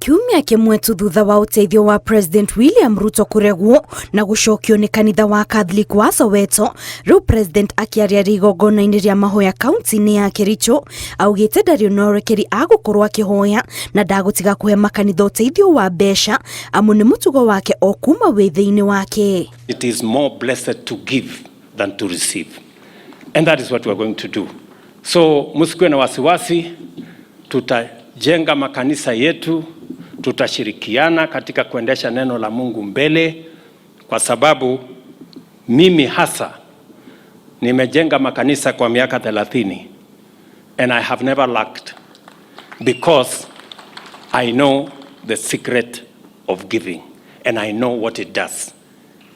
Kiumia kĩmwe tu thutha wa ũteithio wa President William Ruto kũregwo na gũcokio nĩ kanitha wa Catholic wa Soweto, rĩu President akĩaria rĩ igongona-inĩ rĩa mahoya kaunti-inĩ ya Kericho, augĩte ndarĩ na ũrekeri agũkorwo akĩhoya na ndagũtiga kũhe makanitha ũteithio wa mbeca amu nĩ mũtugo wake o kuma wĩthĩ-inĩ wake. It is more blessed to give than to receive. And that is what we are going to do. So msikuwe na wasiwasi, tutajenga makanisa yetu, tutashirikiana katika kuendesha neno la Mungu mbele, kwa sababu mimi hasa nimejenga makanisa kwa miaka 30 and I have never lacked because I know the secret of giving and I know what it does.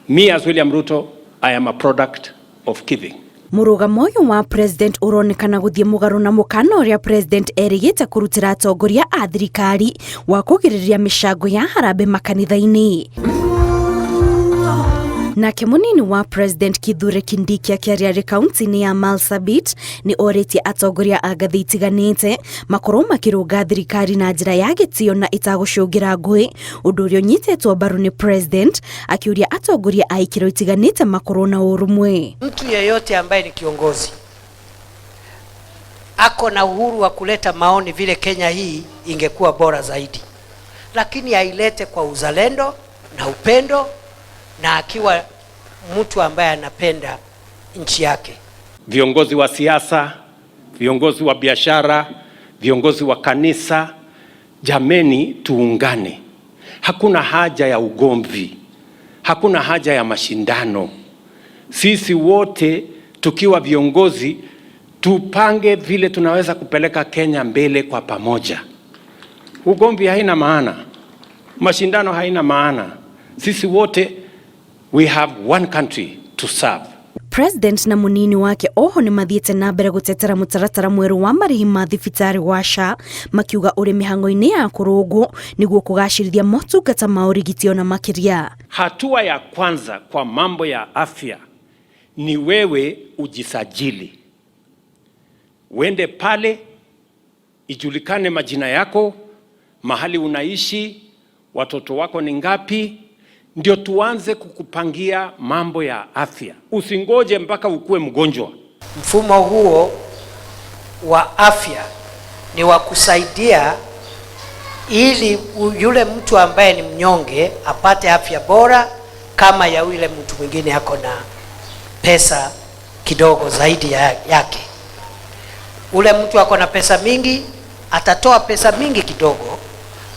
Me as William Ruto, I am a product of giving. Mũrũgamo ũyũ wa President ũronekana gũthiĩ mũgarũ na mũkana ũrĩa President erĩgĩte kũrutĩra atongoria a thirikari wa kũgirĩrĩria mĩcango ya harambee makanitha-inĩ. Nake mũnini wa President Kithure Kindiki akĩaria arĩ kaunti-inĩ ya Marsabit nĩ orĩtie atongoria a ngathĩ itiganĩte makorwo makĩrũnga thirikari na njĩra ya gĩtĩo na ĩtagũcũngĩra ngũĩ, ũndũ ũrĩa ũnyitĩtwo mbaru nĩ President akĩũria atongoria a ikĩro itiganĩte makorwo na ũrũmwe. Mtu yeyote ambaye ni kiongozi ako na uhuru wa kuleta maoni vile Kenya hii ingekuwa bora zaidi, lakini ailete kwa uzalendo na upendo na akiwa mtu ambaye anapenda nchi yake. Viongozi wa siasa, viongozi wa biashara, viongozi wa kanisa, jameni, tuungane. Hakuna haja ya ugomvi, hakuna haja ya mashindano. Sisi wote tukiwa viongozi tupange vile tunaweza kupeleka Kenya mbele kwa pamoja. Ugomvi haina maana, mashindano haina maana. Sisi wote, we have one country to serve. President na munini wake oho nĩ mathiĩte na mbere gũtetera mũtaratara mwerũ wa marĩhi ma thibitarĩ wa SHA, makiuga ũrĩ mĩhang'o-inĩ ya kũrũngwo nĩguo kũgacĩrithia motungata ma ũrigiti ona makĩria. Hatua ya kwanza kwa mambo ya afya ni wewe ujisajili, uende pale ijulikane majina yako, mahali unaishi, watoto wako ni ngapi, ndio tuanze kukupangia mambo ya afya. Usingoje mpaka ukuwe mgonjwa. Mfumo huo wa afya ni wa kusaidia ili yule mtu ambaye ni mnyonge apate afya bora kama ya yule mtu mwingine ako na pesa kidogo zaidi yake. Ule mtu ako na pesa mingi atatoa pesa mingi kidogo,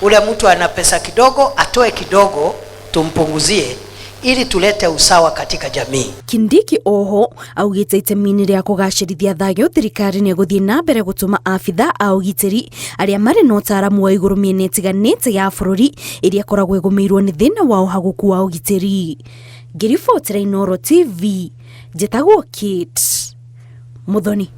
ule mtu ana pesa kidogo atoe kidogo, tumpunguzie ili tulete usawa katika jamii. Kindiki oho augĩte itemi-inĩ rĩa kũgacĩrithia thayũ, thirikari nĩ ĩgũthiĩ na mbere gũtũma abitha a ũgitĩri arĩa marĩ na ũtaaramu wa igũrũ mĩena ĩtiganĩte ya bũrũri ĩrĩa ĩkoragwo ĩgũmĩirwo nĩ thĩna wa ũhagũku wa ũgitĩri. Ngĩribotera Inooro TV, njĩtagwo Kate Muthoni.